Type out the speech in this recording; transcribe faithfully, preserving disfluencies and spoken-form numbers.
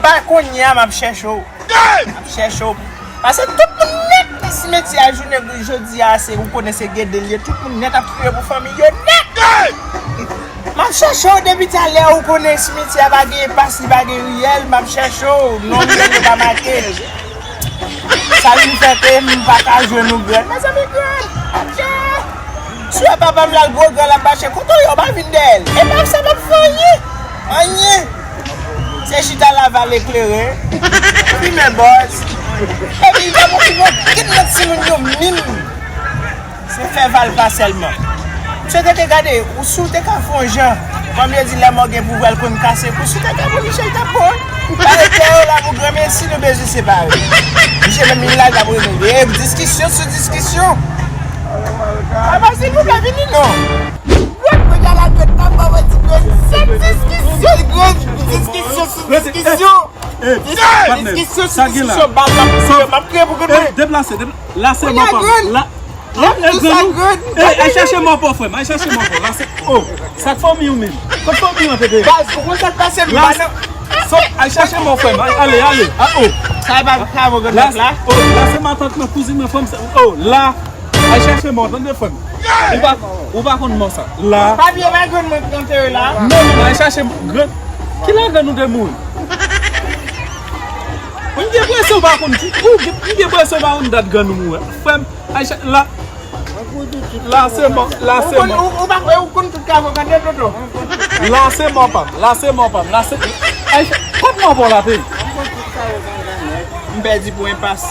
Pa kounye a, m ap chèche w. M ap chèche w. Pase tout moun nèt nan simetyè a jounen jodi a, se, ou konnen se gede l ye. Tout moun nèt ap priye pou fanmi yo nèt. M ap chèche w depi talè, ou konnen simetyè a pa gen pas, li pa gen riyèl. M ap chèche w, non m yo pa make. Sa vin fè ke m pa ka jwenn ou, grann. Mezanmi, grann, adje! Si w wè papa m la, l gwo grann, l ap mache, kote w ye, w pa vin dèyè l. E pa sa p ap fè anyen. Anyen. Se chita la, val eklere. Fimen bòz. Epi l pa montre okenn nan timoun yo minm. Se fè valpa sèlman. Misye te te gade, ou si w te ka fè yon jan. Kòm yo di, lè mò gen pouvwa, l konn kase kou. Si w te ka pou Michel, t ap pran. Pale tè yo la pou granmesi, nou bezwen separe. Misye menm, li la, l ap rele. E diskisyon sou diskisyon. Papa, silvouplè, vini non. Wè, mwen ka la grenn, papa, mwen di grenn. Se diskisyon, grenn. Diskisyon sou diskisyon. Diskisyon sou diskisyon, bal, m ap kriye, m ap kriye pou grenn mwen. Deplase, deplase. La se mò pa m. La, la, e grann ou. Al chèche mò pa w, frè m. Al chèche mò pa w. La se, oh, sa k fanmi w menm? Kot fanmi w an te deye? Baz, ou konn sa k pase m, pa nan. Al chèche mò, frè m. Ale, ale. A, oh. Sa e pa travay grann la. Oh, la se matant mwen, kouzin mwen, frè m. Oh, la. Al chèche mò, tande, frè m. Ou pa, ou pa konn mò sa. La. Papye pa grann mwen ki antere la. Non, non, al chèche grann. Ki la grann ou te mouri? M gen enpresyon ou pa konn ki, ou gen, m gen enpresyon ou pa konn dat grann ou mouri. Frè m, Ayicha, la, la se mò, la se mò. Ou konn, ou, ou pa kwè ou konn tout kavo kante, Toto? La se mò pa m, la se mò pa m, la se, Ayicha, kot mò pa w la te ye? M pèdi pou enpas.